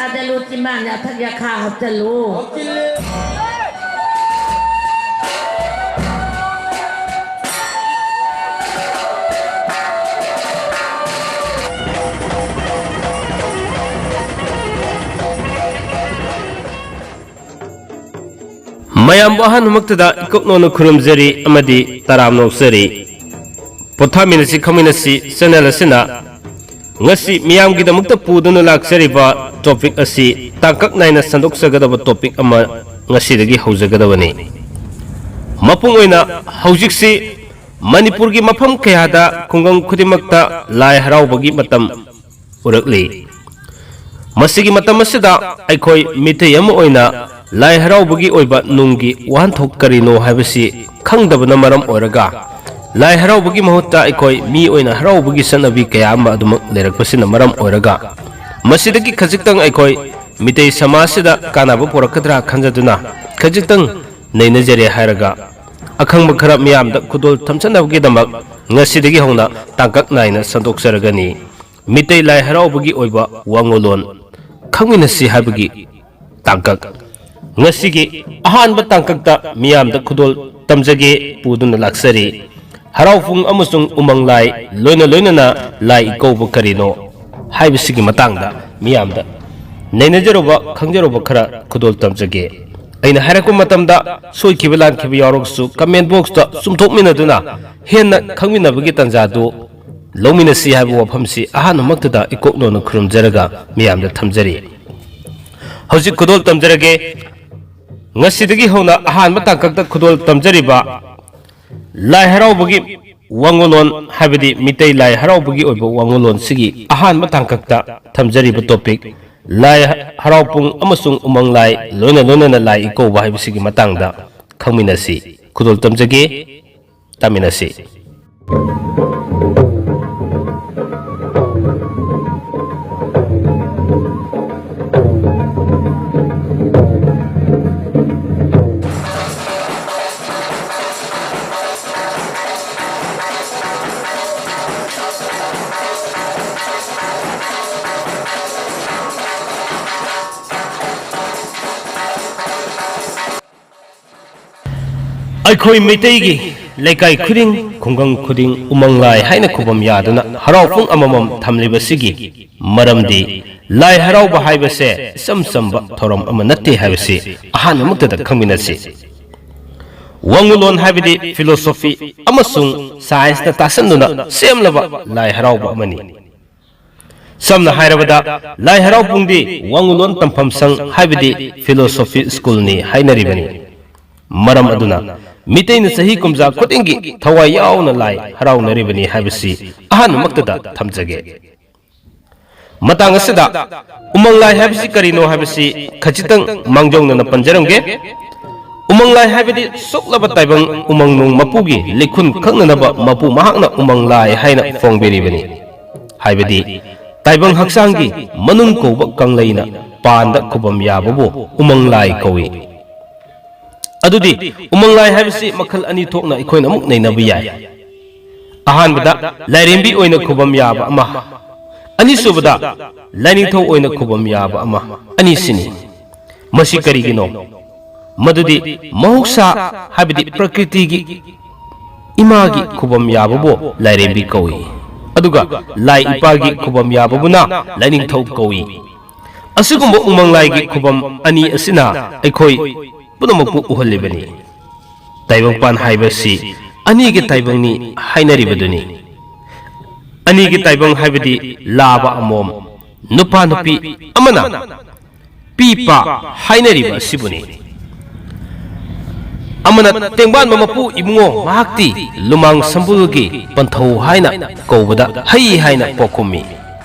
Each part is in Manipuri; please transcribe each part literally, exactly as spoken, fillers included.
ꯍꯥꯞꯆꯜꯂꯨ, ꯆꯤꯝꯕꯥꯟꯗ ꯑꯊꯛ ꯌꯥꯈꯥ ꯍꯥꯞꯆꯜꯂꯨ꯫ ꯃꯌꯥꯝꯕꯨ ꯑꯍꯥꯟꯕꯃꯛꯇꯗ ꯏꯀꯣꯛꯅꯣꯅ ꯈꯨꯔꯨꯝꯖꯔꯤ ꯑꯃꯗꯤ ꯇꯔꯥꯝꯅ ꯑꯣꯛꯆꯔꯤ꯫ ꯄꯣꯊꯥꯃꯤꯟꯅꯁꯤ ꯈꯪꯃꯤꯟꯅꯁꯤ ꯆꯦꯅꯦꯜ ꯑꯁꯤꯅ ꯉꯁꯤ ꯃꯤꯌꯥꯝꯒꯤꯗꯃꯛꯇ ꯄꯨꯗꯨꯅ ꯂꯥꯛꯆꯔꯤꯕ ꯇꯣꯄꯤꯛ ꯑꯁꯤ ꯇꯥꯡꯀꯛ ꯅꯥꯏꯅ ꯁꯟꯗꯣꯛꯆꯒꯗꯕ ꯇꯣꯄꯤꯛ ꯑꯃ ꯉꯁꯤꯗꯒꯤ ꯍꯧꯖꯒꯗꯕꯅꯤ꯫ ꯃꯄꯨꯡ ꯑꯣꯏꯅ ꯍꯧꯖꯤꯛꯁꯤ ꯃꯅꯤꯄꯨꯔꯒꯤ ꯃꯐꯝ ꯀꯌꯥꯗ ꯈꯨꯡꯒꯪ ꯈꯨꯗꯤꯡꯃꯛꯇ ꯂꯥꯏ ꯍꯔꯥꯎꯕꯒꯤ ꯃꯇꯝ ꯑꯣꯏꯔꯛꯂꯤ꯫ ꯃꯁꯤꯒꯤ ꯃꯇꯝ ꯑꯁꯤꯗ ꯑꯩꯈꯣꯏ ꯃꯤꯇꯩ ꯑꯃ ꯑꯣꯏꯅ ꯂꯥꯏ ꯍꯔꯥꯎꯕꯒꯤ ꯑꯣꯏꯕ ꯅꯨꯡꯒꯤ ꯋꯥꯍꯟꯊꯣꯛ ꯀꯔꯤꯅꯣ ꯍꯥꯏꯕꯁꯤ ꯈꯪꯗꯕꯅ ꯃꯔꯝ ꯑꯣꯏꯔꯒ, ꯂꯥꯏ ꯍꯔꯥꯎꯕꯒꯤ ꯃꯍꯨꯠꯇ ꯑꯩꯈꯣꯏ ꯃꯤ ꯑꯣꯏꯅ ꯍꯔꯥꯎꯕꯒꯤ ꯆꯠꯅꯕꯤ ꯀꯌꯥ ꯑꯃ ꯑꯗꯨꯃꯛ ꯂꯩꯔꯛꯄꯁꯤꯅ ꯃꯔꯝ ꯑꯣꯏꯔꯒ, ꯃꯁꯤꯗꯒꯤ ꯈꯖꯤꯛꯇꯪ ꯑꯩꯈꯣꯏ ꯃꯤꯇꯩ ꯁꯃꯥꯖꯁꯤꯗ ꯀꯥꯟꯅꯕ ꯄꯨꯔꯛꯀꯗ꯭ꯔꯥ ꯈꯟꯖꯗꯨꯅ ꯈꯖꯤꯛꯇꯪ ꯅꯩꯅꯖꯔꯦ ꯍꯥꯏꯔꯒ, ꯑꯈꯪꯕ ꯈꯔ ꯃꯤꯌꯥꯝꯗ ꯈꯨꯗꯣꯜ ꯇꯝꯖꯅꯕꯒꯤꯗꯃꯛ ꯉꯁꯤꯗꯒꯤ ꯍꯧꯅ ꯇꯥꯡꯀꯛ ꯅꯥꯏꯅ ꯁꯟꯗꯣꯛꯆꯔꯒꯅꯤ꯫ ꯃꯤꯇꯩ ꯂꯥꯏ ꯍꯔꯥꯎꯕꯒꯤ ꯑꯣꯏꯕ ꯋꯥꯉꯣꯂꯣꯟ ꯈꯪꯃꯤꯟꯅꯁꯤ ꯍꯥꯏꯕꯒꯤ ꯇꯥꯡꯀꯛ꯫ ꯉꯁꯤꯒꯤ ꯑꯍꯥꯟꯕ ꯇꯥꯡꯀꯛꯇ ꯃꯤꯌꯥꯝꯗ ꯈꯨꯗꯣꯜ ꯇꯝꯖꯒꯦ ꯄꯨꯗꯨꯅ ꯂꯥꯛꯆꯔꯤ꯫ ꯍꯔꯥꯎ ꯄꯨꯡ ꯑꯃꯁꯨꯡ ꯎꯃꯪ ꯂꯥꯏ ꯂꯣꯏꯅ ꯂꯣꯏꯅꯅ ꯂꯥꯏ ꯏꯀꯧꯕ ꯀꯔꯤꯅꯣ ꯍꯥꯏꯕꯁꯤꯒꯤ ꯃꯇꯥꯡꯗ ꯃꯤꯌꯥꯝꯗ ꯅꯩꯅꯖꯔꯨꯕ, ꯈꯪꯖꯔꯨꯕ ꯈꯔ ꯈꯨꯗꯣꯜ ꯇꯝꯖꯒꯦ꯫ ꯑꯩꯅ ꯍꯥꯏꯔꯛꯄ ꯃꯇꯝꯗ ꯁꯣꯏꯈꯤꯕ ꯂꯥꯟꯈꯤꯕ ꯌꯥꯎꯔꯒꯁꯨ comment box ꯇ ꯆꯨꯝꯊꯣꯛꯃꯤꯟꯅꯗꯨꯅ ꯍꯦꯟꯅ ꯈꯪꯃꯤꯟꯅꯕꯒꯤ ꯇꯥꯟꯖꯥꯗꯨ ꯂꯧꯃꯤꯟꯅꯁꯤ ꯍꯥꯏꯕ ꯋꯥꯐꯝꯁꯤ ꯑꯍꯥꯟꯕꯃꯛꯇꯗ ꯏꯀꯣꯛꯅꯣꯅ ꯈꯨꯔꯨꯝꯖꯔꯒ ꯃꯤꯌꯥꯝꯗ ꯊꯝꯖꯔꯤ꯫ ꯍꯧꯖꯤꯛ ꯈꯨꯗꯣꯜ ꯇꯝꯖꯔꯒꯦ꯫ ꯉꯁꯤꯗꯒꯤ ꯍꯧꯅ ꯑꯍꯥꯟꯕ ꯇꯥꯡꯀꯛꯇ ꯈꯨꯗꯣꯜ ꯇꯝꯖꯔꯤꯕ ꯂꯥꯏ ꯍꯔꯥꯎꯕꯒꯤ ꯋꯥꯉꯣꯂꯣꯟ, ꯍꯥꯏꯕꯗꯤ ꯃꯤꯇꯩ ꯂꯥꯏ ꯍꯔꯥꯎꯕꯒꯤ ꯑꯣꯏꯕ ꯋꯥꯉꯣꯂꯣꯟꯁꯤꯒꯤ ꯑꯍꯥꯟꯕ ꯇꯥꯡꯀꯛꯇ ꯊꯝꯖꯔꯤꯕ ꯇꯣꯄꯤꯛ, ꯂꯥꯏ ꯍꯔꯥꯎ ꯄꯨꯡ ꯑꯃꯁꯨꯡ ꯎꯃꯪ ꯂꯥꯏ ꯂꯣꯏꯅ ꯂꯣꯏꯅꯅ ꯂꯥꯏ ꯏꯀꯧꯕ ꯍꯥꯏꯕꯁꯤꯒꯤ ꯃꯇꯥꯡꯗ ꯈꯪꯃꯤꯟꯅꯁꯤ꯫ ꯈꯨꯗꯣꯜ ꯇꯝꯖꯒꯦ꯫ ꯇꯥꯃꯤꯟꯅꯁꯤ꯫ ꯑꯩꯈꯣꯏ ꯃꯩꯇꯩꯒꯤ ꯂꯩꯀꯥꯏ ꯈꯨꯗꯤꯡ, ꯈꯨꯡꯒꯪ ꯈꯨꯗꯤꯡ ꯎꯃꯪ ꯂꯥꯏ ꯍꯥꯏꯅ ꯈꯨꯕꯝ ꯌꯥꯗꯨꯅ ꯍꯔꯥꯎꯐꯝ ꯑꯃꯃꯝ ꯊꯝꯂꯤꯕꯁꯤꯒꯤ ꯃꯔꯝꯗꯤ, ꯂꯥꯏ ꯍꯔꯥꯎꯕ ꯍꯥꯏꯕꯁꯦ ꯏꯆꯝ ꯆꯝꯕ ꯊꯧꯔꯝ ꯑꯃ ꯅꯠꯇꯦ ꯍꯥꯏꯕꯁꯤ ꯑꯍꯥꯟꯕꯃꯛꯇꯗ ꯈꯪꯃꯤꯟꯅꯁꯤ꯫ ꯋꯥꯉꯨꯂꯣꯟ ꯍꯥꯏꯕꯗꯤ philosophy ꯑꯃꯁꯨꯡ scienceꯅ ꯇꯥꯁꯟꯗꯨꯅ ꯁꯦꯝꯂꯕ ꯂꯥꯏ ꯍꯔꯥꯎꯕ ꯑꯃꯅꯤ꯫ ꯁꯝꯅ ꯍꯥꯏꯔꯕꯗ, ꯂꯥꯏ ꯍꯔꯥꯎꯕꯨꯡꯗꯤ ꯋꯥꯉꯨꯂꯣꯟ ꯇꯝꯐꯝ ꯁꯪ ꯍꯥꯏꯕꯗꯤ philosophy schoolꯅꯤ ꯍꯥꯏꯅꯔꯤꯕꯅꯤ꯫ ꯃꯔꯝ ꯑꯗꯨꯅ, ꯃꯤꯇꯩꯅ ꯆꯍꯤ ꯀꯨꯝꯖꯥ ꯈꯨꯗꯤꯡꯒꯤ ꯊꯋꯥꯏ ꯌꯥꯎꯅ ꯂꯥꯏ ꯍꯔꯥꯎꯅꯔꯤꯕꯅꯤ ꯍꯥꯏꯕꯁꯤ ꯑꯍꯥꯟꯕꯃꯛꯇꯗ ꯊꯝꯖꯒꯦ꯫ ꯃꯇꯥꯡ ꯑꯁꯤꯗ ꯎꯃꯪ ꯂꯥꯏ ꯍꯥꯏꯕꯁꯤ ꯀꯔꯤꯅꯣ ꯍꯥꯏꯕꯁꯤ ꯈꯖꯤꯛꯇꯪ ꯃꯥꯡꯖꯧꯅꯅ ꯄꯟꯖꯔꯝꯒꯦ꯫ ꯎꯃꯪ ꯂꯥꯏ ꯍꯥꯏꯕꯗꯤ ꯁꯣꯛꯂꯕ ꯇꯥꯏꯕꯪ ꯎꯃꯪ ꯅꯨꯡ ꯃꯄꯨꯒꯤ ꯂꯤꯈꯨꯟ ꯈꯪꯅꯅꯕ ꯃꯄꯨ ꯃꯍꯥꯛꯅ ꯎꯃꯪ ꯂꯥꯏ ꯍꯥꯏꯅ ꯐꯣꯡꯕꯤꯔꯤꯕꯅꯤ꯫ ꯍꯥꯏꯕꯗꯤ, ꯇꯥꯏꯕꯪ ꯍꯛꯆꯥꯡꯒꯤ ꯃꯅꯨꯡ ꯀꯧꯕ ꯀꯪꯂꯩꯅ ꯄꯥꯟꯗ ꯈꯨꯕꯝ ꯌꯥꯕꯕꯨ ꯎꯃꯪ ꯂꯥꯏ ꯀꯧꯏ꯫ ꯑꯗꯨꯗꯤ, ꯎꯃꯪ ꯂꯥꯏ ꯍꯥꯏꯕꯁꯤ ꯃꯈꯜ ꯑꯅꯤ ꯊꯣꯛꯅ ꯑꯩꯈꯣꯏꯅ ꯑꯃꯨꯛ ꯅꯩꯅꯕ ꯌꯥꯏ꯫ ꯑꯍꯥꯟꯕꯗ, ꯂꯥꯏꯔꯦꯝꯕꯤ ꯑꯣꯏꯅ ꯈꯨꯕꯝ ꯌꯥꯕ ꯑꯃ, ꯑꯅꯤꯁꯨꯕꯗ, ꯂꯥꯏꯅꯤꯡꯊꯧ ꯑꯣꯏꯅ ꯈꯨꯕꯝ ꯌꯥꯕ ꯑꯃ, ꯑꯅꯤꯁꯤꯅꯤ꯫ ꯃꯁꯤ ꯀꯔꯤꯒꯤꯅꯣ? ꯃꯗꯨꯗꯤ ꯃꯍꯧꯁꯥ, ꯍꯥꯏꯕꯗꯤ ꯄ꯭ꯔꯀ꯭ꯔꯤꯇꯤꯒꯤ ꯏꯃꯥꯒꯤ ꯈꯨꯕꯝ ꯌꯥꯕꯕꯨ ꯂꯥꯏꯔꯦꯝꯕꯤ ꯀꯧꯏ, ꯑꯗꯨꯒ ꯂꯥꯏ ꯏꯄꯥꯒꯤ ꯈꯨꯕꯝ ꯌꯥꯕꯕꯨꯅ ꯂꯥꯏꯅꯤꯡꯊꯧ ꯀꯧꯏ꯫ ꯑꯁꯤꯒꯨꯝꯕ ꯎꯃꯪ ꯂꯥꯏꯒꯤ ꯈꯨꯕꯝ ꯑꯅꯤ ꯑꯁꯤꯅ ꯑꯩꯈꯣꯏ ꯄꯨꯝꯅꯃꯛꯄꯨ ꯎꯍꯜꯂꯤꯕꯅꯤ꯫ ꯇꯥꯏꯕꯪꯄꯥꯟ ꯍꯥꯏꯕꯁꯤ ꯑꯅꯤꯒꯤ ꯇꯥꯏꯕꯪꯅꯤ ꯍꯥꯏꯅꯔꯤꯕꯗꯨꯅꯤ꯫ ꯑꯅꯤꯒꯤ ꯇꯥꯏꯕꯪ ꯍꯥꯏꯕꯗꯤ ꯂꯥꯕ ꯑꯃꯣꯝ, ꯅꯨꯄꯥ ꯅꯨꯄꯤ ꯑꯃꯅ ꯄꯤ ꯄꯥ ꯍꯥꯏꯅꯔꯤꯕ ꯑꯁꯤꯕꯨꯅꯤ꯫ ꯑꯃꯅ ꯇꯦꯡꯕꯥꯟꯕ ꯃꯄꯨ ꯏꯕꯨꯡꯉꯣ ꯃꯍꯥꯛꯇꯤ ꯂꯨꯃꯥꯡ ꯁꯝꯕꯨꯜꯒꯤ ꯄꯟꯊꯧ ꯍꯥꯏꯅ ꯀꯧꯕꯗ ꯍꯩ ꯍꯥꯏꯅ ꯄꯥꯎꯈꯨꯝꯃꯤ꯫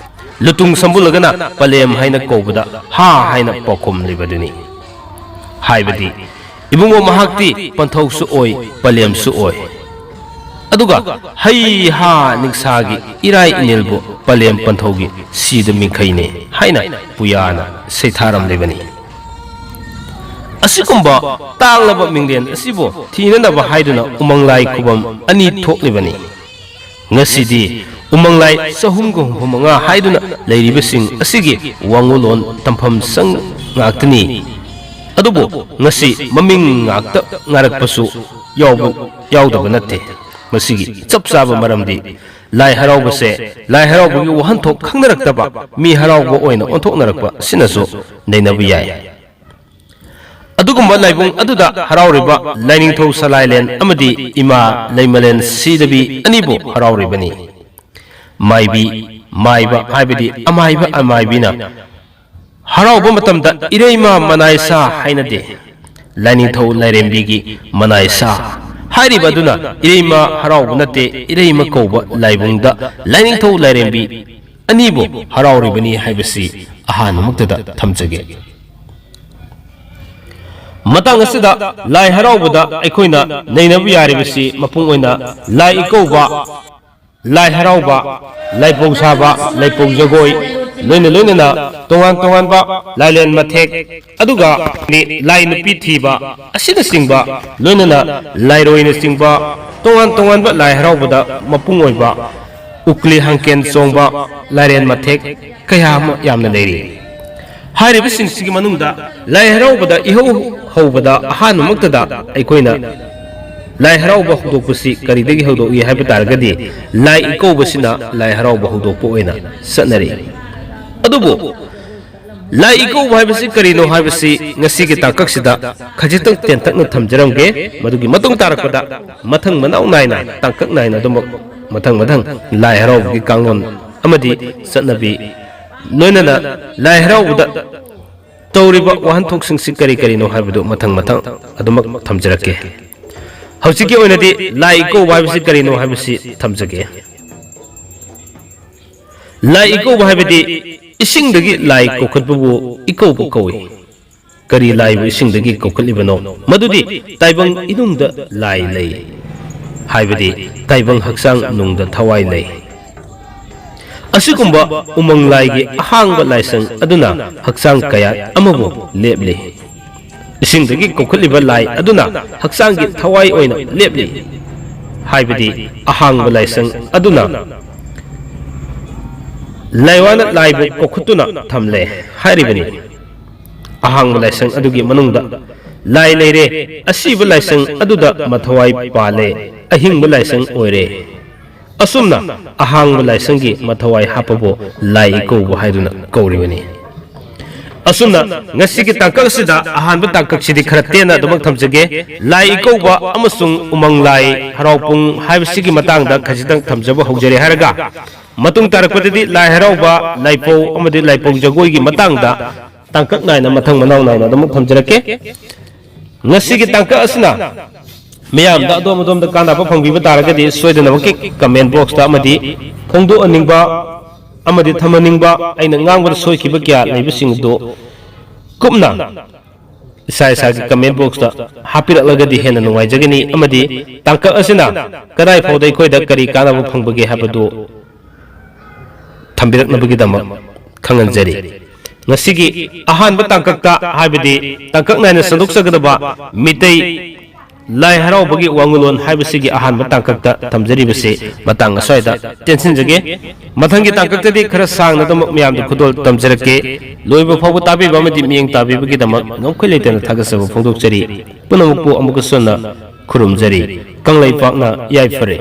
ꯂꯨꯇꯨꯡ ꯁꯝꯕꯨꯜꯂꯒꯅ ꯄꯂꯦꯝ ꯍꯥꯏꯅ ꯀꯧꯕꯗ ꯍꯥ ꯍꯥꯏꯅ ꯄꯥꯎꯈꯨꯝꯂꯤꯕꯗꯨꯅꯤ꯫ ꯍꯥꯏꯕꯗꯤ, ꯏꯕꯨꯡꯉꯣ ꯃꯍꯥꯛꯇꯤ ꯄꯟꯊꯧꯁꯨ ꯑꯣꯏ, ꯄꯂꯦꯝꯁꯨ ꯑꯣꯏ꯫ ꯑꯗꯨꯒ ꯍꯩ ꯍꯥ ꯅꯤꯡꯁꯥꯒꯤ ꯏꯔꯥꯏ ꯏꯅꯤꯜꯕꯨ ꯄꯂꯦꯝ ꯄꯟꯊꯧꯒꯤ ꯁꯤꯗ ꯃꯤꯡꯈꯩꯅꯦ ꯍꯥꯏꯅ ꯄꯨꯌꯥꯅ ꯁꯩꯊꯥꯔꯝꯂꯤꯕꯅꯤ꯫ ꯑꯁꯤꯒꯨꯝꯕ ꯇꯥꯡꯂꯕ ꯃꯤꯡꯂꯦꯟ ꯑꯁꯤꯕꯨ ꯊꯤꯅꯅꯕ ꯍꯥꯏꯗꯨꯅ ꯎꯃꯪ ꯂꯥꯏ ꯈꯨꯕꯝ ꯑꯅꯤ ꯊꯣꯛꯂꯤꯕꯅꯤ꯫ ꯉꯁꯤꯗꯤ ꯎꯃꯪ ꯂꯥꯏ ꯆꯍꯨꯝꯒ ꯍꯨꯝꯐꯨ ꯃꯉꯥ ꯍꯥꯏꯗꯨꯅ ꯂꯩꯔꯤꯕꯁꯤꯡ ꯑꯁꯤꯒꯤ ꯋꯥꯉꯨꯂꯣꯟ ꯇꯝꯐꯝ ꯁꯪ ꯉꯥꯛꯇꯅꯤ꯫ ꯑꯗꯨꯕꯨ ꯉꯁꯤ ꯃꯃꯤꯡ ꯉꯥꯛꯇ ꯉꯥꯔꯛꯄꯁꯨ ꯌꯥꯎꯕ, ꯌꯥꯎꯗꯕ ꯅꯠꯇꯦ꯫ ꯃꯁꯤꯒꯤ ꯆꯞ ꯆꯥꯕ ꯃꯔꯝꯗꯤ ꯂꯥꯏ ꯍꯔꯥꯎꯕꯁꯦ, ꯂꯥꯏ ꯍꯔꯥꯎꯕꯒꯤ ꯋꯥꯍꯟꯊꯣꯛ ꯈꯪꯅꯔꯛꯇꯕ ꯃꯤ ꯍꯔꯥꯎꯕ ꯑꯣꯏꯅ ꯑꯣꯟꯊꯣꯛꯅꯔꯛꯄ ꯑꯁꯤꯅꯁꯨ ꯅꯩꯅꯕ ꯌꯥꯏ꯫ ꯑꯗꯨꯒꯨꯝꯕ ꯂꯥꯏꯕꯨꯡ ꯑꯗꯨꯗ ꯍꯔꯥꯎꯔꯤꯕ ꯂꯥꯏꯅꯤꯡꯊꯧ ꯁꯂꯥꯏꯂꯦꯟ ꯑꯃꯗꯤ ꯏꯃꯥ ꯂꯩꯃꯂꯦꯟ ꯁꯤꯗꯕꯤ ꯑꯅꯤꯕꯨ ꯍꯔꯥꯎꯔꯤꯕꯅꯤ꯫ ꯃꯥꯏꯕꯤ, ꯃꯥꯏꯕ ꯍꯥꯏꯕꯗꯤ ꯑꯃꯥꯏꯕ ꯑꯃꯥꯏꯕꯤꯅ ꯍꯔꯥꯎꯕ ꯃꯇꯝꯗ ꯏꯔꯩꯃ ꯃꯅꯥꯏꯁꯥ ꯍꯥꯏꯅꯗꯦ꯫ ꯂꯥꯏꯅꯤꯡꯊꯧ ꯂꯥꯏꯔꯦꯝꯕꯤꯒꯤ ꯃꯅꯥꯏꯁꯥ ꯍꯥꯏꯔꯤꯕ ꯑꯗꯨꯅ ꯏꯔꯩꯃ ꯍꯔꯥꯎꯕ ꯅꯠꯇꯦ, ꯏꯔꯩꯃ ꯀꯧꯕ ꯂꯥꯏꯕꯨꯡꯗ ꯂꯥꯏꯅꯤꯡꯊꯧ ꯂꯥꯏꯔꯦꯝꯕꯤ ꯑꯅꯤꯕꯨ ꯍꯔꯥꯎꯔꯤꯕꯅꯤ ꯍꯥꯏꯕꯁꯤ ꯑꯍꯥꯟꯕꯃꯛꯇꯗ ꯊꯝꯖꯒꯦ꯫ ꯃꯇꯥꯡ ꯑꯁꯤꯗ ꯂꯥꯏ ꯍꯔꯥꯎꯕꯗ ꯑꯩꯈꯣꯏꯅ ꯅꯩꯅꯕ ꯌꯥꯔꯤꯕꯁꯤ ꯃꯄꯨꯡ ꯑꯣꯏꯅ ꯂꯥꯏ ꯏꯀꯧꯕ, ꯂꯥꯏ ꯍꯔꯥꯎꯕ, ꯂꯥꯏꯄꯧ ꯁꯥꯕ, ꯂꯥꯏꯄꯧ ꯖꯒꯣꯏ, ꯂꯣꯏꯅ ꯂꯣꯏꯅꯅ ꯇꯣꯉꯥꯟ ꯇꯣꯉꯥꯟꯕ ꯂꯥꯏꯂꯦꯟ ꯃꯊꯦꯛ, ꯑꯗꯨꯒ ꯂꯥꯏ ꯅꯨꯄꯤ ꯊꯤꯕ ꯑꯁꯤꯅꯆꯤꯡꯕ, ꯂꯣꯏꯅꯅ ꯂꯥꯏꯔꯣꯏꯅꯆꯤꯡꯕ ꯇꯣꯉꯥꯟ ꯇꯣꯉꯥꯟꯕ ꯂꯥꯏ ꯍꯔꯥꯎꯕꯗ ꯃꯄꯨꯡ ꯑꯣꯏꯕ ꯎꯀ꯭ꯂꯤ ꯍꯥꯡꯀꯦꯟ ꯆꯣꯡꯕ ꯂꯥꯏꯔꯦꯟ ꯃꯊꯦꯛ ꯀꯌꯥ ꯑꯃ ꯌꯥꯝꯅ ꯂꯩꯔꯤ꯫ ꯍꯥꯏꯔꯤꯕꯁꯤꯡꯁꯤꯒꯤ ꯃꯅꯨꯡꯗ ꯂꯥꯏ ꯍꯔꯥꯎꯕꯗ ꯏꯍꯧ ꯍꯧꯕꯗ ꯑꯍꯥꯟꯕꯃꯛꯇꯗ ꯑꯩꯈꯣꯏꯅ ꯂꯥꯏ ꯍꯔꯥꯎꯕ ꯍꯧꯗꯣꯛꯄꯁꯤ ꯀꯔꯤꯗꯒꯤ ꯍꯧꯗꯣꯛꯏ ꯍꯥꯏꯕ ꯇꯥꯔꯒꯗꯤ, ꯂꯥꯏ ꯏꯀꯧꯕꯁꯤꯅ ꯂꯥꯏ ꯍꯔꯥꯎꯕ ꯍꯧꯗꯣꯛꯄ ꯑꯣꯏꯅ ꯆꯠꯅꯔꯤ꯫ ꯑꯗꯨꯕꯨ ꯂꯥꯏ ꯏꯀꯧꯕ ꯍꯥꯏꯕꯁꯤ ꯀꯔꯤꯅꯣ ꯍꯥꯏꯕꯁꯤ ꯉꯁꯤꯒꯤ ꯇꯥꯡꯀꯛꯁꯤꯗ ꯈꯖꯤꯛꯇꯪ ꯇꯦꯟꯇꯛꯅ ꯊꯝꯖꯔꯝꯒꯦ꯫ ꯃꯗꯨꯒꯤ ꯃꯇꯨꯡ ꯇꯥꯔꯛꯄꯗ ꯃꯊꯪ ꯃꯅꯥꯎ ꯅꯥꯏꯅ, ꯇꯥꯡꯀꯛ ꯅꯥꯏꯅ ꯑꯗꯨꯃꯛ ꯃꯊꯪ ꯃꯊꯪ ꯂꯥꯏ ꯍꯔꯥꯎꯕꯒꯤ ꯀꯥꯡꯂꯣꯟ ꯑꯃꯗꯤ ꯆꯠꯅꯕꯤ, ꯂꯣꯏꯅꯅ ꯂꯥꯏ ꯍꯔꯥꯎꯕꯗ ꯇꯧꯔꯤꯕ ꯋꯥꯍꯟꯊꯣꯛꯁꯤꯡꯁꯤ ꯀꯔꯤ ꯀꯔꯤꯅꯣ ꯍꯥꯏꯕꯗꯨ ꯃꯊꯪ ꯃꯊꯪ ꯑꯗꯨꯃꯛ ꯊꯝꯖꯔꯛꯀꯦ꯫ ꯍꯧꯖꯤꯛꯀꯤ ꯑꯣꯏꯅꯗꯤ ꯂꯥꯏ ꯏꯀꯧꯕ ꯍꯥꯏꯕꯁꯤ ꯀꯔꯤꯅꯣ ꯍꯥꯏꯕꯁꯤ ꯊꯝꯖꯒꯦ꯫ ꯂꯥꯏ ꯏꯀꯧꯕ ꯍꯥꯏꯕꯗꯤ ꯏꯁꯤꯡꯗꯒꯤ ꯂꯥꯏ ꯀꯧꯈꯠꯄꯕꯨ ꯏꯀꯧꯕ ꯀꯧꯏ꯫ ꯀꯔꯤ ꯂꯥꯏꯕꯨ ꯏꯁꯤꯡꯗꯒꯤ ꯀꯧꯈꯠꯂꯤꯕꯅꯣ? ꯃꯗꯨꯗꯤ ꯇꯥꯏꯕꯪ ꯏꯅꯨꯡꯗ ꯂꯥꯏ ꯂꯩ, ꯍꯥꯏꯕꯗꯤ ꯇꯥꯏꯕꯪ ꯍꯛꯆꯥꯡ ꯅꯨꯡꯗ ꯊꯋꯥꯏ ꯂꯩ꯫ ꯑꯁꯤꯒꯨꯝꯕ ꯎꯃꯪ ꯂꯥꯏꯒꯤ ꯑꯍꯥꯡꯕ ꯂꯥꯏꯁꯪ ꯑꯗꯨꯅ ꯍꯛꯆꯥꯡ ꯀꯌꯥꯠ ꯑꯃꯕꯨ ꯂꯦꯞꯂꯤ꯫ ꯏꯁꯤꯡꯗꯒꯤ ꯀꯧꯈꯠꯂꯤꯕ ꯂꯥꯏ ꯑꯗꯨꯅ ꯍꯛꯆꯥꯡꯒꯤ ꯊꯋꯥꯏ ꯑꯣꯏꯅ ꯂꯦꯞꯂꯤ ꯍꯥꯏꯕꯗꯤ ꯑꯍꯥꯡꯕ ꯂꯥꯏꯁꯪ ꯑꯗꯨꯅ ꯂꯥꯏꯋꯥꯅ ꯂꯥꯏꯕꯨ ꯀꯧꯈꯠꯇꯨꯅ ꯊꯝꯂꯦ ꯍꯥꯏꯔꯤꯕꯅꯤ꯫ ꯑꯍꯥꯡꯕ ꯂꯥꯏꯁꯪ ꯑꯗꯨꯒꯤ ꯃꯅꯨꯡꯗ ꯂꯥꯏ ꯂꯩꯔꯦ, ꯑꯁꯤꯕ ꯂꯥꯏꯁꯪ ꯑꯗꯨꯗ ꯃꯊꯋꯥꯏ ꯄꯥꯜꯂꯦ, ꯑꯍꯤꯡꯕ ꯂꯥꯏꯁꯪ ꯑꯣꯏꯔꯦ꯫ ꯑꯁꯨꯝꯅ ꯑꯍꯥꯡꯕ ꯂꯥꯏꯁꯪꯒꯤ ꯃꯊꯋꯥꯏ ꯍꯥꯞꯄꯕꯨ ꯂꯥꯏ ꯏꯀꯧꯕ ꯍꯥꯏꯗꯨꯅ ꯀꯧꯔꯤꯕꯅꯤ꯫ ꯑꯁꯨꯝꯅ ꯉꯁꯤꯒꯤ ꯇꯥꯡꯀꯛ ꯑꯁꯤꯗ ꯑꯍꯥꯟꯕ ꯇꯥꯡꯀꯛꯁꯤꯗꯤ ꯈꯔ ꯇꯦꯟꯅ ꯑꯗꯨꯃꯛ ꯊꯝꯖꯒꯦ꯫ ꯂꯥꯏ ꯏꯀꯧꯕ ꯑꯃꯁꯨꯡ ꯎꯃꯪ ꯂꯥꯏ ꯍꯔꯥꯎ ꯄꯨꯡ ꯍꯥꯏꯕꯁꯤꯒꯤ ꯃꯇꯥꯡꯗ ꯈꯖꯤꯛꯇꯪ ꯊꯝꯖꯕ ꯍꯧꯖꯔꯦ ꯍꯥꯏꯔꯒ, ꯃꯇꯨꯡ ꯇꯥꯔꯛꯄꯗꯗꯤ ꯂꯥꯏ ꯍꯔꯥꯎꯕ, ꯂꯥꯏꯄꯧ ꯑꯃꯗꯤ ꯂꯥꯏꯄꯧ ꯖꯒꯣꯏꯒꯤ ꯃꯇꯥꯡꯗ ꯇꯥꯡꯀꯛ ꯅꯥꯏꯅ ꯃꯊꯪ ꯃꯅꯥꯎ ꯅꯥꯏꯅ ꯑꯗꯨꯃꯛ ꯊꯝꯖꯔꯛꯀꯦ꯫ ꯉꯁꯤꯒꯤ ꯇꯥꯡꯀꯛ ꯑꯁꯤꯅ ꯃꯤꯌꯥꯝꯗ ꯑꯗꯣꯝ ꯑꯗꯣꯝꯗ ꯀꯥꯟꯅꯕ ꯐꯪꯕꯤꯕ ꯇꯥꯔꯒꯗꯤ, ꯁꯣꯏꯗꯅꯃꯛꯀꯤ comment box ꯇ ꯑꯃꯗꯤ ꯐꯣꯡꯗꯣꯛꯍꯟꯅꯤꯡꯕ ꯑꯃꯗꯤ ꯊꯝꯍꯟꯅꯤꯡꯕ, ꯑꯩꯅ ꯉꯥꯡꯕꯗ ꯁꯣꯏꯈꯤꯕ ꯀꯌꯥ ꯂꯩꯕꯁꯤꯡ ꯑꯗꯨ ꯀꯨꯞꯅ ꯏꯁꯥ ꯏꯁꯥꯒꯤ comment box ꯇ ꯍꯥꯞꯄꯤꯔꯛꯂꯒꯗꯤ ꯍꯦꯟꯅ ꯅꯨꯡꯉꯥꯏꯖꯒꯅꯤ꯫ ꯑꯃꯗꯤ ꯇꯥꯡꯀꯛ ꯑꯁꯤꯅ ꯀꯗꯥꯏ ꯐꯥꯎꯗ ꯑꯩꯈꯣꯏꯗ ꯀꯔꯤ ꯀꯥꯟꯅꯕ ꯐꯪꯕꯒꯦ ꯍꯥꯏꯕꯗꯨ ꯊꯝꯕꯤꯔꯛꯅꯕꯒꯤꯗꯃꯛ ꯈꯪꯍꯟꯖꯔꯤ꯫ ꯉꯁꯤꯒꯤ ꯑꯍꯥꯟꯕ ꯇꯥꯡꯀꯛꯇ, ꯍꯥꯏꯕꯗꯤ ꯇꯥꯡꯀꯛ ꯅꯥꯏꯅ ꯁꯟꯗꯣꯛꯆꯒꯗꯕ ꯃꯤꯇꯩ ꯂꯥꯏ ꯍꯔꯥꯎꯕꯒꯤ ꯋꯥꯉꯨꯂꯣꯟ ꯍꯥꯏꯕꯁꯤꯒꯤ ꯑꯍꯥꯟꯕ ꯇꯥꯡꯀꯛꯇ ꯊꯝꯖꯔꯤꯕꯁꯤ ꯃꯇꯥꯡ ꯑꯁ꯭ꯋꯥꯏꯗ ꯇꯦꯟꯁꯤꯟꯖꯒꯦ꯫ ꯃꯊꯪꯒꯤ ꯇꯥꯡꯀꯛꯇꯗꯤ ꯈꯔ ꯁꯥꯡꯅ ꯑꯗꯨꯃꯛ ꯃꯌꯥꯝꯗ ꯈꯨꯗꯣꯜ ꯇꯝꯖꯔꯛꯀꯦ꯫ ꯂꯣꯏꯕ ꯐꯥꯎꯕ ꯇꯥꯕꯤꯕ ꯑꯃꯗꯤ ꯃꯤꯠꯌꯦꯡ ꯇꯥꯕꯤꯕꯒꯤꯗꯃꯛ ꯉꯝꯈꯩ ꯂꯩꯇꯅ ꯊꯥꯒꯠꯆꯕ ꯐꯣꯡꯗꯣꯛꯆꯔꯤ꯫ ꯄꯨꯝꯅꯃꯛꯄꯨ ꯑꯃꯨꯛꯀꯁꯨ ꯍꯟꯅ ꯈꯨꯔꯨꯝꯖꯔꯤ꯫ ꯀꯪꯂꯩꯄꯥꯛꯅ ꯌꯥꯏꯐꯔꯦ꯫